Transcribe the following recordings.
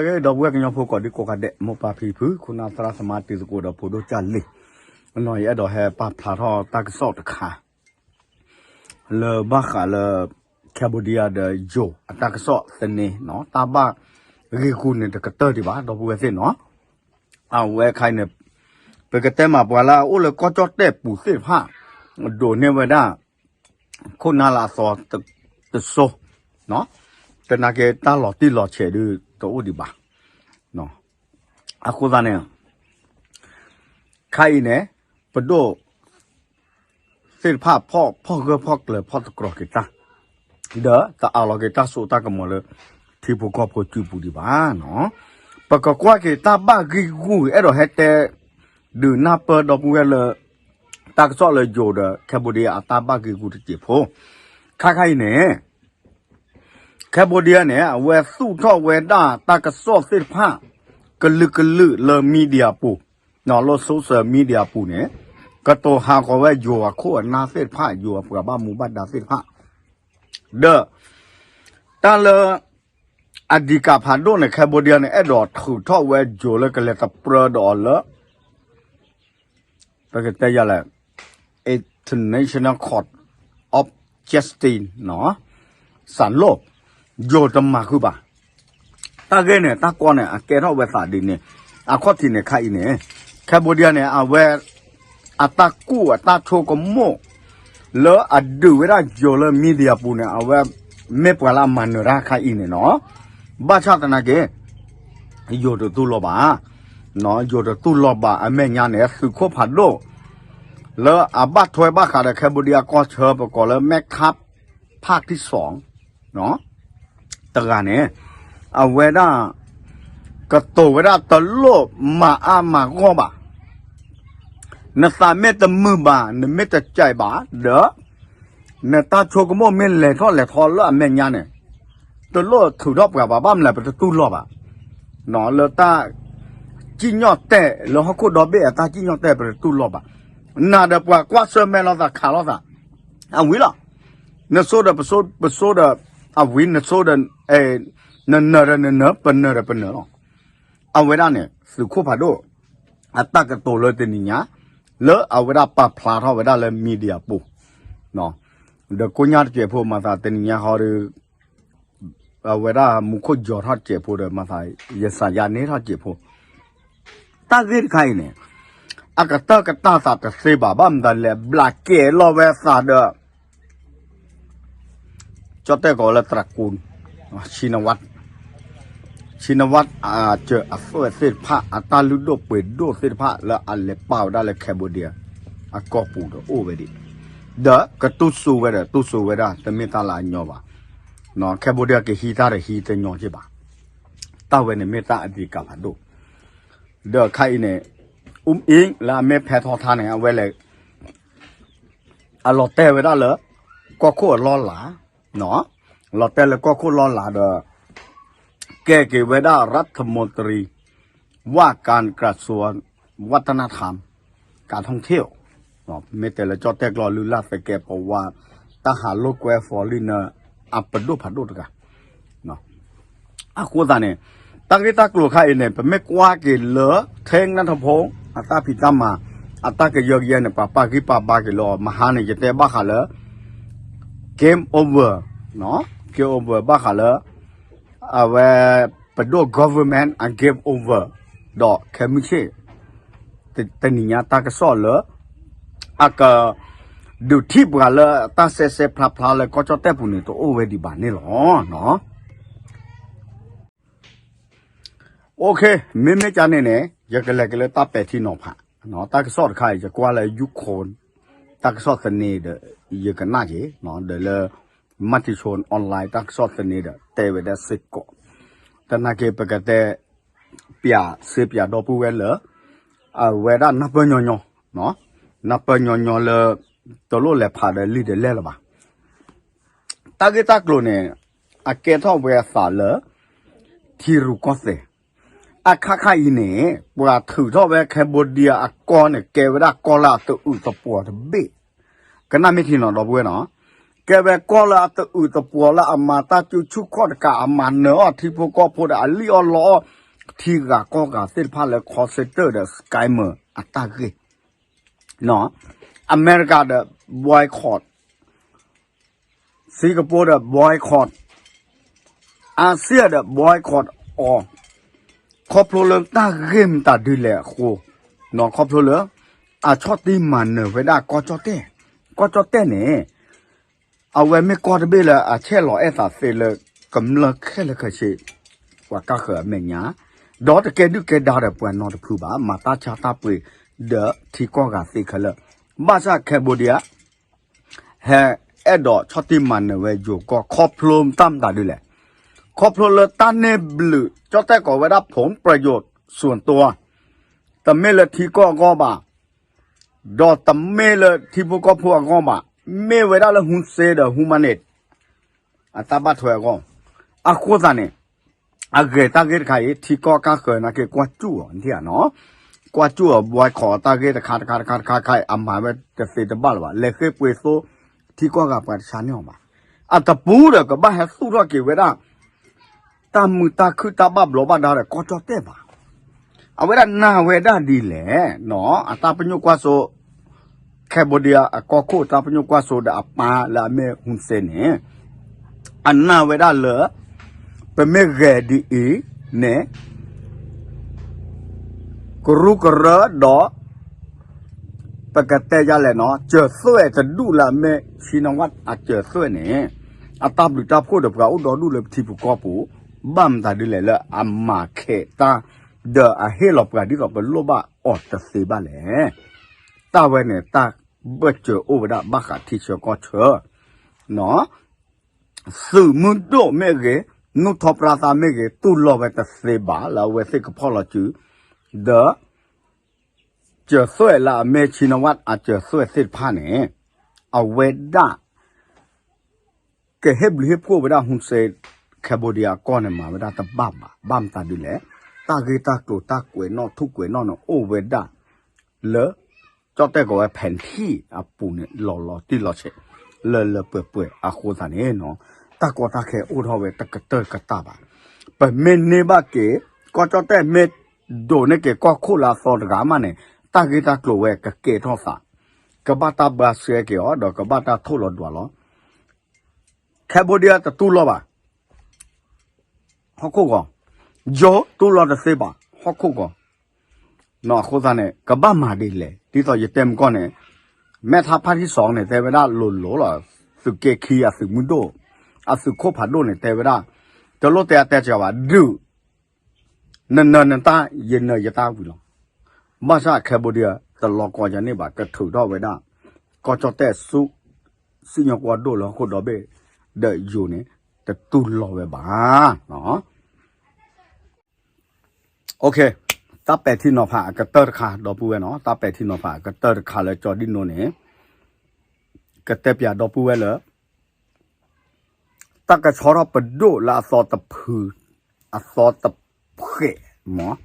ဒီပုၢ်ဝဲၢ်ကညီဖိကိးဒံကိးဂၤဒဲး မိၢ်ပၢ်ဖံဖု ခိၣ်နၢ်သရၣ်သမါတံၤသကိးဒီးဖိဒိၣ်ကၢ်လံၤ, ယအဲၣ်ဒိးဟဲပာ်ဖျါထီၣ်တၢ်ကစီၣ်တခါ လၢဘၣ်ဃးလၢ Cambodia ဒီးယိၤအတၢ်ကစီၣ်သန့, တၢ်ဘၣ်ဂ့ၢ်ဂူာ်န့ၣ်တကတၢၢ်ဒံးဘၣ် ဒီပုၢ်ဝဲၢ်သ့ၣ်နီၤ. အဝဲခါအံၤန့ၣ် ပကတဲမးပှၤလၢအအိၣ်လၢကီၢ်ကၠီၣ်တဲၣ်ပူၤသ့ၣ်တဖၣ် ဒိးန့ၢ်ဝဲဒၣ် ခိၣ်နၢ်လၢအသီတစိၤ, သနာ်က့တၢ်လီၤတံၢ်လီၤဆဲးဒုးတအိၣ်ဒံးဘၣ်. အဃိသတးန့ၣ် ခါအံၤန့ၣ် ပဒိၣ် သ့ၣ်တဖၣ် ဖီၣ်ဂၢၢ်ဖီၣ်ကျၢၤဖီၣ်တကြီၤက့ၤတၢ်, ဒီးတအးလီၤက့ၤတၢ်စိတၢ်ကမီၤလၢ ထံဖိကီၢ်ဖိစုပူၤဒံးဘၣ်နီၤ. ပကကွၢ်က့ၤတၢ်ဘၣ်ဂ့ၢ်ဂူာ် အဲၣ်ဒိးဟဲတဲ ဒုးနၢ်ပၢၢ်ဒီပုၢ်ဝဲၢ်လၢ တၢ်ကစီၣ်လၢယိၤဒီး Cambodia အတၢ်ဘၣ်ဂ့ၢ်ဂူာ်တစဲးဖိ, ခါခါအံၤန့ၣ် Cambodia န့ၣ် အဝဲသူၣ်ထီၣ်ဝဲဒၣ်တၢ်ကစီၣ်သ့ၣ်တဖၣ် ကလုာ်ကလုာ်လၢ media ပူၤ, လၢ social media ပူၤန့ၣ် ကတိၤဟးဂီၤဝဲယိၤအခိၣ်အနၢ်သ့ၣ်တဖၣ် ယိၤအပှၤဘၣ်မူဘၣ်ဒါသ့ၣ်တဖၣ်, ဒီး တၢ်လၢ အဓိကဖးဒိၣ်န့ၣ် Cambodia န့ၣ် အဲၣ်ဒိးထုးထီၣ်ဝဲယိၤလၢကလဲၤသပြၢဒီးအီၤလၢ ပကတဲယၤလဲၣ် International Court of Justice စးလိၣ် ယိၤတမၤဃုာ်ဘၣ်. တၢ်ဂ့ၢ်န့ၣ် တၢ်ကီန့ၣ် အကဲထီၣ်ဝဲသးဒ်န့ၣ်, အခီၣ်ထံးန့ၣ်ခါအံၤန့ၣ် Cambodia န့ၣ် အဝဲ အတၢ်ကူၣ်အတၢ်ဆိကမိၣ် လၢအဒုးဝဲဒၣ်ယိၤလၢ media ပူၤန့ၣ် အဝဲမ့ၢ်ပှၤလၢအမၤနၢၤတၢ်ခါအံၤန့ၣ်နီၤ, ဘၣ်ဆၣ်သနာ်က့ ယိၤတတူၢ်လိာ်ဘၣ်, ယိၤတတူၢ်လိာ်ဘၣ်အမဲာ်ညါန့ၣ် သုးခိၣ်ဖးဒိၣ် လၢအဘၣ်ထွဲဘၣ်ဃးဒီး Cambodia ကီၢ်ဆၢ ပကိးလၢ မဲၣ်ခါ ဖးထံစီ တဂၤန့ၣ် အဝဲဒၣ် ကတိၤဝဲဒၣ်တလိၣ်မၤအါမၤဂီၢ်ဘၣ်, နသးမ့ၢ်တမုာ်ဘၣ် နမ့ၢ်တကြိုက်ဘၣ် ဒီး နတၢ်ဆိကမိၣ်မ့ၢ်လဲၤထီၣ်လဲၤထီလၢအမဲာ်ညါန့ၣ် တလိၣ်ထုးထီၣ်ပှၤဘၣ်, ဘၣ်မနုၤလဲၣ် ပတတူၢ်လိာ်ဘၣ်, လၢတၢ် စံၣ်ညီၣ်တဲာ် လၢဟီၣ်ခိၣ်ဒီဘ့ၣ်အတၢ်စံၣ်ညီၣ်တဲာ် ပတတူၢ်လိာ်ဘၣ်, နၤဒီးပှၤကွၢ်ဆၢၣ်မဲာ်လိာ်သးခးလိာ်သး အဝံၤလီၤ, နစိဒီးပစိ, ပစိဒီး အဝံၤ နစိဒီး နနၢၤဒီးနနၢၤ ပနၢၤဒီးပနၢၤလီၤ. အဝဲဒၣ်န့ၣ် သုးခိၣ်ဖးဒိၣ် အတၢ်ကတိၤလၢတနံၤညါ လၢအဝဲဒၣ်ပာ်ဖျါထီၣ်ဝဲဒၣ်လၢ media ပူၤ, ဒီးကိညါတစဲးဖိ မၤသးတနံၤညါဃီဒီး အဝဲဒၣ်မူခိၣ်ယီၤထီၣ်တစဲးဖိဒီး မၤသး ယစးယါန့ၢ်ထီၣ်တစဲးဖိ, တၢ်ဂ့ၢ်တခါအံၤန့ၣ် အကတၢၢ်ကတၢ်သးတသ့ဘၣ်, ဘၣ်မတၤလဲၣ် ဘျးကဲလီၤဝဲသးဒီး ကၠီၣ်တဲၣ်ကိးလၢ တြၤကူၣ် Shinawat, Shinawat အစၢၤအသွဲၣ်သ့ၣ်တဖၣ် အတၢ်လုၢ်ဒိၣ်ပှ့ၤဒိၣ်သ့ၣ်တဖၣ် လၢအလဲၤပာ်ဝဲဒၣ်လၢ Cambodia အကီၢ်ပူၤဒီးအိၣ်ဝဲဒၣ်, ဒီးကတူၢ်စိဝဲဒီး တူၢ်စိဝဲဒၣ် တမ့ၢ်တၢ်လၢအညီဘၣ်, Cambodia ကဟံးတၢ်ဒီးဟံးတညီက့ဘၣ်, တၢ်ဝဲန့ၣ်မ့ၢ်တၢ်အဒံးကးဖးဒိၣ်, ဒီးခါအံၤန့ၣ် အူအ့ၣ် လၢအမ့ၢ်ဖဲထီထါန့ၣ် အဝဲလဲၤ အလီၤတဲာ်ဝဲဒၣ်လၢ ကီၢ်ခိၣ်အလီၢ်လၤ, လီၤတဲာ်လၢကီၢ်ခိၣ်လီၢ်လၤဒီး ကဲက့ၤဝဲဒၣ် ရၢၣ်ထမူတရံး ဝၣ်ကၣ်ကရၣ်စူၣ် ဝၣ်တနၣ်ထၣ် ကၣ်ထီၣ်ထ့ၣ်, မ့ၢ်တဲလၢကၠီၣ်တဲၣ်ကျိာ် လုၢ်လၢ်သကဲးပဝး တၢ်ဟးလိာ်ကွဲ foreigner အပဒိၣ်ဖးဒိၣ်တဂၤ အဃိသတးန့ၣ် တၢ်ဂ့ၢ်တၢ်ကျိၤခါအံၤန့ၣ် ပမ့ၢ်ကွၢ်က့ၤလၢ ထ့နၢ်ထီဖိ အတၢ်ဖံးတၢ်မၤ အတၢ်ကယၢကယဲန့ၣ် ပှၤပာ်ဂံၢ်ပာ်ဘါက့ၤလီၤ. မဟါန့ၣ် ယတဲဘၣ်ဃးလၢ game over, game over ဘၣ်ဃးလၢ အဝဲ ပဒိၣ် government အ game over ဒီးခဲမုၢ်ဆ့ၣ် တနံၤညါတၢ်ကစီၣ်လၢ အက ဒုးထံၣ်ပှၤလၢတၢ်စဲးစဲးဖျါဖျါလၢကီၢ်ကၠီၣ်တဲၣ်ပူၤန့ၣ် တအိၣ်ဝဲဒံးဘၣ်န့ၣ်လီၤ. အိၣ်ခ့, မ့မ့ၢ်ကန့ၣ်န့ၣ် ယကလဲၤက့ၤလၢတၢ်ပဲာ်ထံနီၤဖး, တၢ်ကစီၣ်တခါအံၤ ယကွၢ်လၢ Yukon တၢ်ကစီၣ်သန့ဒီး ယကနၣ်က့ၤ, ဒီးလၢ Matichon online တၢ်ကစီၣ်သန့ဒီး တဲဝဲဒၣ်စ့ၢ်ကီး, သနာ်က့ပကတဲ ပၠးစ့ပၠးဒီပုၢ်ဝဲၢ်လၢ အဝဲဒၣ်နၢ်ပၢၢ်ညီညီ, နၢ်ပၢၢ်ညီညီလၢ တလိၣ်လဲၤဖးဒီးလံာ်ဒီးလဲၢ်လၢၤဘၣ်. တၢ်ဂ့ၢ်တၢ်ကျိၤန့ၣ် အကဲထီၣ်ဝဲအသးလၢ ထံရူၢ်ကီၢ်သဲး, အခါခါအံၤန့ၣ် ပှၤထုးထီၣ်ဝဲ Cambodia အကီၢ်န့ၣ် ကဲဝဲဒၣ်ကီၢ်လၢအတအုးသပှီၤတဘ့ၣ်, ကနၣ်မ့ၢ်ထံနီၤဒီပုၢ်ဝဲၢ်နီၤ, ကဲဝဲကီၢ်လၢအတအုၣ်တပှီၤလၢအမၤတၢ်စုဆူၣ်ခီၣ်တကး အမၤနၢၤအီၣ်ထံဖိကီၢ်ဖိဒီး အလံၣ်အီၣ်လီအီၣ် ထံဂၤကီၢ်ဂၤသ့ၣ်တဖၣ်လၢ call center ဒီး scammer အတၢ်ဂ့ၢ် အမဲရကၤဒီး boycott, Singapore ဒီး boycott, အၣ်စံၣ်ဒီး boycott အီၤ, ခီဖျိလၢတၢ်ဂ့ၢ်မတၤဒ်လဲၣ်အဃိ, ခီဖျိလၢ အဆီၣ်တံၢ်မၤနၢၤဝဲဒၣ်ကီၢ်ကၠီၣ်တဲၣ်, ကီၢ်ကၠီၣ်တဲၣ်န့ၣ် အဝဲမ့ၢ်ကီၢ်တဘ့ၣ်လၢအဆဲးလီၤအဲၣ်သးသ့လၢ ကမျၢၢ်ခဲလၢာ်ခဲဆ့ ပှၤကါဃၢၤအမဲာ်ညါ, ဒီးတကဲဒုၣ်ကဲဒါဒီးပှၤနီတဖုဘၣ်, မၤတၢ်ဆါတၢ်ပှ့ၤ ဒီးထံကီၢ်ဂၤသ့ခဲလၢာ်, ဘၣ်ဆၣ် Cambodia ဟဲအဲၣ်ဒိးဆီၣ်တံၢ်မၤနၢၤဝဲယိၤကီၢ် ခီဖျိတၢ်မတၤဒ်လဲၣ်, ခီဖျိလၢတၢ်န့ၢ်ဘျုး ကၠီၣ်တဲၣ်ကိးဝဲဒၣ် ผลประโยชน์ส่วนตัว, တမ့ၢ်လၢထံကီၢ်အဂီၢ်ဘၣ်, ဒီးတမ့ၢ်လၢထံဖိကီၢ်ဖိအဂီၢ်ဘၣ်, မ့ၢ်ဝဲဒၣ်လၢ ဟူစ့ဒီး ဟူမၤန့ၣ် အတၢ်ဘၣ်ထွဲအဂီၢ်, အဃိသတးန့ၣ် အဂ့ၤတၢ်ဂ့ၢ်တခါအံၤ ထံကီၢ်ကါဃၢၤနာ်က့ ကွၢ်စူၣ်အီၤ နထံၣ်ဧါနီၤ, ကွၢ်စူၣ်အီၤ boycott တၢ်ဂ့ၢ်တခါတခါတခါတခါတခါ အမၤဝဲတသ့တဘၣ်လၢၤဘၣ်, လဲၤဃ့ပှ့ၤသိ ထံကီၢ်ဂၤပှၤတဆါန့ၢ်အီၤဘၣ်, အတပူၤဒီးကဘၣ်ဟဲသူၣ်ထီၣ်က့ၤဝဲဒၣ် တၢ်မုာ်တၢ်ခုၣ်တၢ်ဘၣ်ဘျီးဘၣ်ဒါဒီးကီၢ်ကၠီၣ်တဲၣ်ဘၣ်, အဝဲဒၣ်နာ်ဝဲဒၣ်ဒ်လဲၣ်နီၤ, အတၢ်ပညိၣ်ကွၢ်စိ Cambodia အကီၢ်ခိၣ်တၢ်ပညိၣ်ကွၢ်စိဒီးအပၢ်လၢအမ့ၢ် ဟူစ့န့ၣ် အနာ်ဝဲဒၣ်လၢ ပမ့ၢ်ဂဲၤဒ်အံၤန့ၣ် ကရူၢ်ကရၢဒီး ပကတဲယလဲၣ်နီၤ, စၢၤသွဲၣ်တဒူၣ်လၢအမ့ၢ် Shinawatra အစၢၤသွဲၣ်န့ၣ် အတၢ်ဘျုးတၢ်ဖှိၣ်ဒီးပှၤအိၣ်ဒီဒူၣ်လၢပထံပကီၢ်ပူၤ ဘၣ်မတၤဒ်လဲၣ်လၢအမၤခဲးတၢ် ဒီးအဟ့ၣ်လီၤပှၤဒ်သိးပလိၣ်ဘၣ်အီၤတသ့ဘၣ်လဲၣ်. တၢ်ဝဲန့ၣ် တၢ်ဘၢၣ်စၢၤအိၣ်ဝဲဒၣ်ဘၣ်ဃးထံဆၢကီၢ်ဆၢ သုးမုၢ်ဒိၣ်မ့ၢ်ဂ့ၤ, နူၢ်ထီပြါသါမ့ၢ်ဂ့ၤ, တူၢ်လိာ်ဝဲတသ့ဘၣ်လၢအဝဲသ့ၣ်ကဖီၣ်လီၤစု, ဒီး စၢၤသွဲၣ်လၢအမ့ၢ် Shinawatra အစၢၤသွဲၣ်သ့ၣ်တဖၣ်န့ၣ် အဝဲဒၣ် ကဟ့ၣ်ဘျုးဟ့ၣ်ဖှိၣ်ဝဲဒၣ် ဟူစ့ Cambodia အကီၢ်န့ၣ် မၤဝဲဒၣ်တဘၣ်ဘၣ်. ဘၣ်မတၤဒ်လဲၣ်, တၢ်ဂ့ၢ်တၢ်ကျိၤတၢ်ကွဲးနီၣ်ထူၣ်ကွဲးနီၣ်န့ၣ် အိၣ်ဝဲဒၣ်လၢ ကၠီၣ်တဲၣ်ကိးဝဲ ဖဲၣ်ထံၣ်အပူၤန့ၣ် လီၤလီၤတံၢ်လီၤဆဲး လၢလၢပှဲၤပှဲၤအဃိသတးန့ၣ်နီၤ, တၢ်ကီတၢ်ခဲအိၣ်ထီၣ်ဝဲတကတၢၢ်တကတၢၢ်ဘၣ်. ပမ့ၢ်န့ၢ်ဘၣ်က့ၤ ကီၢ်ကၠီၣ်တဲၣ်မ့ၢ်ဒိးန့ၢ်က့ၤကီၢ်ခိၣ်လၢအသီတဂၤမးန့ၣ် တၢ်ဂ့ၢ်တၢ်ကျိၤဝဲကကဲထီၣ်သး, ကဘၣ်တၢ်ဘှါရှဲက့ၤအီၤ ဒီးကဘၣ်တၢ်ထိၣ်လီၤဒွးလီၤ Cambodia တတူၢ်လိာ်ဘၣ် ဟီၣ်ခိၣ်ဂီၤ, ယိၤတူၢ်လိာ်တသ့ဘၣ် ဟီၣ်ခိၣ်ဂီၤ, အဃိသတးန့ၣ် ကဘၣ်မၤဒ်လဲၣ် ဒ်သိးယတဲမုၢ်ကီၢ်န့ၣ်, မဲထါဖါတံၢ်စီၤန့ၣ် တဲဝဲဒၣ်လိၤလိၤလီၤ, သုးက့ခံအသုးမုၢ်ဒိၣ်, အသုးခိၣ်ဖးဒိၣ်န့ၣ် တဲဝဲဒၣ်, တလိၣ်တဲအတဲစှၤဘၣ် ဒုး နနၢၤနတၢ် ယနၢၤယတၢ်ဝံၤလီၤ. ဘၣ်ဆၣ် Cambodia တလီၤကီယၤန့ၣ်ဘၣ် ကထုးထီၣ်ဝဲဒၣ် ကီၢ်ကၠီၣ်တဲၣ်ဆူ စံၣ်ညီၣ်ကွီၢ်ဒိၣ်လၢဟီၣ်ခိၣ်ဒီဘ့ၣ် ဒီးယိၤန့ၣ် တတူၢ်လိာ်ဝဲဘၣ်. တၢ်ပဲာ်ထံနီၤဖးအကတၢၢ်တခါ ဒီပုၢ်ဝဲၢ်နီၤ, တၢ်ပဲာ်ထံနီၤဖးအကတၢၢ်တခါလၢကၠီဒံၣ်နိန့ၣ် ကတဲပၠးဒီပုၢ်ဝဲၢ်လၢ တၢ်ကဆီထီၣ်ပဒိၣ်လၢအသီတဖု, အသီတဖှဲးမး,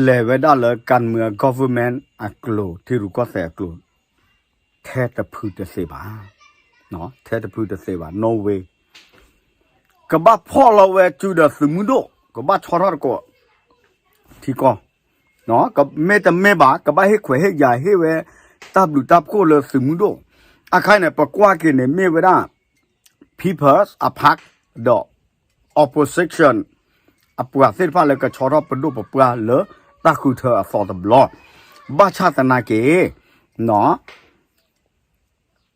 လဲၤဝဲဒၣ်လၢ การเมือง government အကျိၤ ထံရူၢ်ကီၢ်သဲးအကျိၤ ထဲတဖုတသ့ဘၣ်, ထဲတဖုတသ့ဘၣ် no way. ကဘၣ်ဖီၣ်လီၤဝဲစုဒီးသုးမုၢ်ဒိၣ်, ကဘၣ်ဆီထီၣ်သကိး ထံကီၢ် မ့တမ့ၢ်ဘၣ် ကဘၣ်ဟ့ၣ်ခွဲးဟ့ၣ်ယာ်ဟ့ၣ်ဝဲ တၢ်ဘျုးတၢ်ဖှိၣ်လၢသုးမုၢ်ဒိၣ်. အခါအံၤန့ၣ် ပကွၢ်က့ၤန့ၣ် မ့ၢ်ဝဲဒၣ် People's Party ဒီး opposition အပှၤသ့ၣ်တဖၣ်လၢကဆီထီၣ်ပဒိၣ်ပပှၢ်လၢတၢ်ဃုထၢအသီတဘျီ, ဘၣ်ဆၣ်သနာ်က့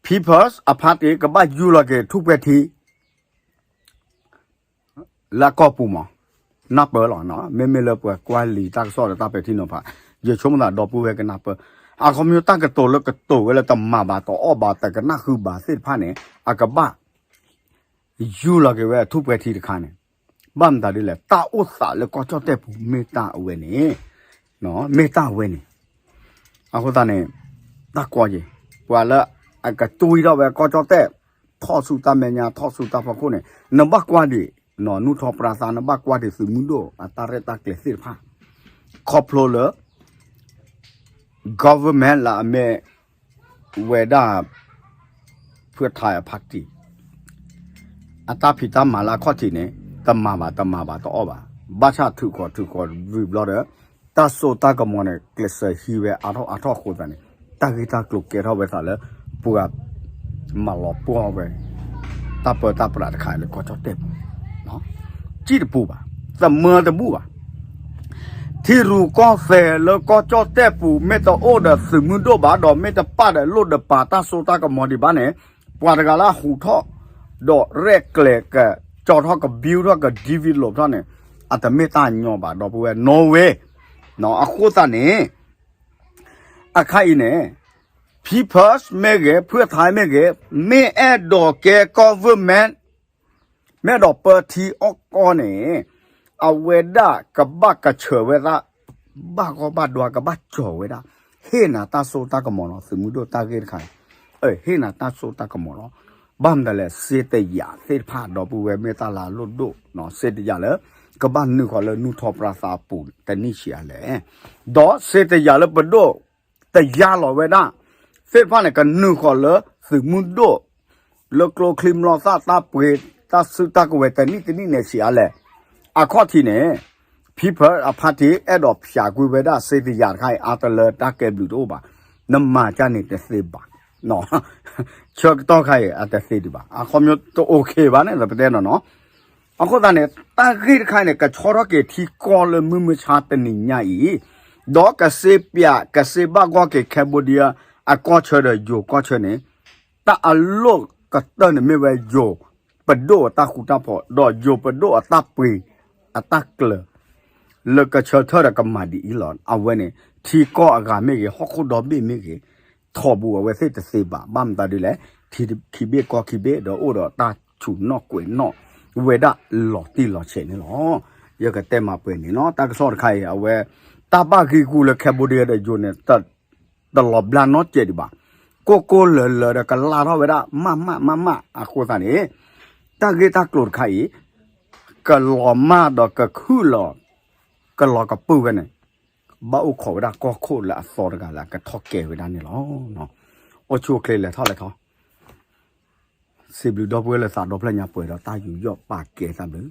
People's Party ကဘၣ်ယူၢ်လီၤက့ၤထူၣ်ပှဲၤထံ လၢအကီၢ်ပူၤမး, နၢ်ပၢၢ်လီၤ. မ့မ့ၢ်လၢပှၤကွၢ်လံာ်တၢ်ကစီၣ်ဒီးတၢ်ပဲာ်ထံနီၤဖး, ယဆိကမိၣ်သးဒီပုၢ်ဝဲၢ်ကနၢ်ပၢၢ်, အခီပညီတၢ်ကတိၤလၢကတိၤဝဲလၢတမၤဘၣ်တအီၣ်ဘၣ် တကနၣ်ဃုာ်ဘၣ်သ့ၣ်တဖၣ်န့ၣ် အကဘၣ် ယူၢ်လီၤက့ၤဝဲအထူၣ်ပှဲၤထံတခါန့ၣ်, ဘၣ်မတၤဒ်လဲၣ် တၢ်အိၣ်သးလၢကီၢ်ကၠီၣ်တဲၣ်ပူၤမ့ၢ်တၢ်အဝဲန့ၣ်, မ့ၢ်တၢ်အဝဲန့ၣ် အဃိသတးန့ၣ် တၢ်ကွၢ်က့ၤ ပှၤလၢအကတွံထီၣ်ဝဲကီၢ်ကၠီၣ်တဲၣ် ထီၣ်ဆူတၢ်မဲာ်ညါ ထီၣ်ဆူတၢ်ဖီခိၣ်န့ၣ် နဘၣ်ကွၢ်ဒံး နူၢ်ထီၣ်ပြါသါ နဘၣ်ကွၢ်ဒံးသုးမုၢ်ဒိၣ်အတၢ်ရဲၣ်တၢ်ကျဲၤသ့ၣ်တဖၣ် ခီဖျိလၢ government လၢအမ့ၢ်ဝဲဒၣ် ဖုထါအဖါတံၢ် အတၢ်ဖံးတၢ်မၤလၢအခီၣ်ထံးန့ၣ် တမၤဘၣ်တမၤဘၣ်တအီၣ်ဘၣ်. ဘၣ်ဆၣ်ထုးဃီၤထုးဃီၤဝံၤဘျီဒီး တၢ်စိတၢ်ကမီၤန့ၣ် ကျဲးစၢးဟံးဝဲအါထီၣ်အါထီၣ်အဃိသတးန့ၣ် တၢ်ဂ့ၢ်တၢ်ကျိၤကဲထီၣ်ဝဲသးလၢ ပှၤမၤလီၤပှီၢ်ဝဲ တၢ်ပၢတၢ်ပြးတခါလၢကီၢ်ကၠီၣ်တဲၣ်ပူၤ စံၣ်တပူၤဘၣ်, သမၢတဘူၣ်ဘၣ်. ထံရူၢ်ကီၢ်သဲးလၢကီၢ်ကၠီၣ်တဲၣ်ပူၤ မ့ၢ်တအိၣ်ဒီးသုးမုၢ်ဒိၣ်ဘၣ်ဒီး မ့ၢ်တပာ်ဒီးလိၣ်ဒီးပာ်တၢ်စိတၢ်ကမီၤဒံးဘၣ်န့ၣ် ပှၤတဂၤလၢအဟူးထီၣ် ဒီးရဲၣ်ကျဲၤကကၠီထီၣ်ကဘံထီၣ်က develop ထီၣ်န့ၣ် အတမ့ၢ်တၢ်ညီဘၣ် ဒီပုၢ်ဝဲၢ် no way. အဃိသတးန့ၣ် အခါအံၤန့ၣ် People's မ့ၢ်ဂ့ၤ ဖုထါမ့ၢ်ဂ့ၤ မ့ၢ်အဲၣ်ဒိးကဲ government မ့ၢ်အဲၣ်ဒိးပၢထံအီၣ်ကီၢ်န့ၣ် အဝဲဒၣ်ကဘၣ်ကဆၢဝဲဒၣ် ဘၣ်ဂီၢ်ဘၣ်ဒွါ ကဘၣ်ကၠီၤဝဲဒၣ် ဟ့ၣ်နၤတၢ်စိတၢ်ကမီၤလီၤ. သုးမုၢ်ဒိၣ်တၢ်ဂ့ၢ်တခါအံၤ ဟ့ၣ်နၤတၢ်စိတၢ်ကမီၤလီၤ. ဘၣ်မနုၤလဲၣ် စ့တယၤသ့ၣ်တဖၣ် ဒီပုၢ်ဝဲၢ် မ့ၢ်တၢ်လၢအလိၣ်ဒိၣ် စ့တယၤလၢ ကဘၣ်နုာ်ဃီၤလၢနူၢ်ထီၣ်ပြၢသးအပူၤတနံၣ်ဆံးအါလဲၣ်. ဒီးစ့တယၤလၢပဒိၣ် တယၤလီၤဝဲဒၣ် သ့ၣ်တဖၣ်န့ၣ် ကနုာ်ဃီၤလၢသုးမုၢ်ဒိၣ် လၢကျိချံမျိာ်သၣ်တၢ်ပှ့ၤ တၢ်စုတၢ်ကဝဲၤတနံၣ်တနံၣ်န့ၣ်ဆံးအါလဲၣ်. အခီၣ်ထံးန့ၣ် People's အဖါတံၢ် အဲၣ်ဒိးဖျးကွံာ်ဝဲဒၣ် စ့တယၤတခါအံၤ အါတလၢတၢ်ကဲဘျုးတအိၣ်ဘၣ်. နမၤကၢ်န့ၣ်တသ့ဘၣ် ဆၢကတီၢ်ခါအံၤ အတသ့ဒံးဘၣ်. အခီပညီတအိၣ်ခ့ဘၣ်န့ၣ် ပတဲနီၤနီၤ. အဃိသတးန့ၣ် တၢ်ဂ့ၢ်တခါန့ၣ် ကဆီထီၣ်က့ၤထံကီၢ်လၢမုၢ်မဆါတနံၤညါအံၤ, ဒီးကစ့ပျး ကစ့ဘၣ်ဂီၢ်က့ၤ Cambodia အကီၢ်ဆၢဒီးယိၤကီၢ်ဆၢန့ၣ် တၢ်အလီၢ်ကတၢၢ်န့ၣ်မ့ၢ်ဝဲယိၤပဒိၣ်အတၢ်ဃူတၢ်ဖိး ဒီးယိၤပဒိၣ်အတၢ်ပှ့ၤ အတၢ်ကျၢၤ လၢကဆၢထၢၣ်ဒီးကမၤဒ်အံၤလီၤ. အဝဲန့ၣ် ထံကီၢ်အဂၤမ့ၢ်ဂ့ၤ ဟီၣ်ခိၣ်ဒီဘ့ၣ်မ့ၢ်ဂ့ၤ ထီၣ်ဘူးအဝဲသ့ၣ်တသ့ဘၣ်. ဘၣ်မတၤဒ်လဲၣ် ထံခံဘ့ၣ်ကီၢ်ခံဘ့ၣ်ဒီးအိၣ်ဒီးတၢ်ဆူၣ်နီၣ်ကွဲးနီၣ်ဝဲဒၣ်လီၤတံၢ်လီၤဆဲးန့ၣ်လီၤ. ယကတဲမၤပှဲၤန့ၣ်နီၤ တၢ်ကစီၣ်တခါအံၤ အဝဲ တၢ်ဘၣ်ဂ့ၢ်ဂူၢ်လၢ Cambodia ဒီးယိၤန့ၣ် တလီၤဘျါနီတစဲးဒံးဘၣ်. ကိၢ်ကိၢ်လၢၤလၢၤဒီးကလါထီၣ်ဝဲဒၣ် မးမးမးမး အဃိသတးန့ၣ် တၢ်ဂ့ၢ်တၢ်ကျိၤတခါအံၤ ကလီၤမၢ်ဒီးကခုၣ်လီၤ ကလီၤကပုၢ်ဝဲန့ၣ် ဘၣ်အိၣ်ခိးဝဲဒၣ်ကီၢ်ခိၣ်လၢအသီတဂၤလၢအကထီၣ်ကဲဝဲဒၣ်န့ၣ်လီၤ. အိၣ်ဆူၣ်အိၣ်ချ့လဲၤထီၣ်လဲၤထီ စံးဘျုးဒီပုၢ်ဝဲၢ်လၢသးဒီဖျၢၣ်ညါပှဲၤဒီးတၢ်ယူးယီၣ်ပာ်ကဲတၢ်ဘျုး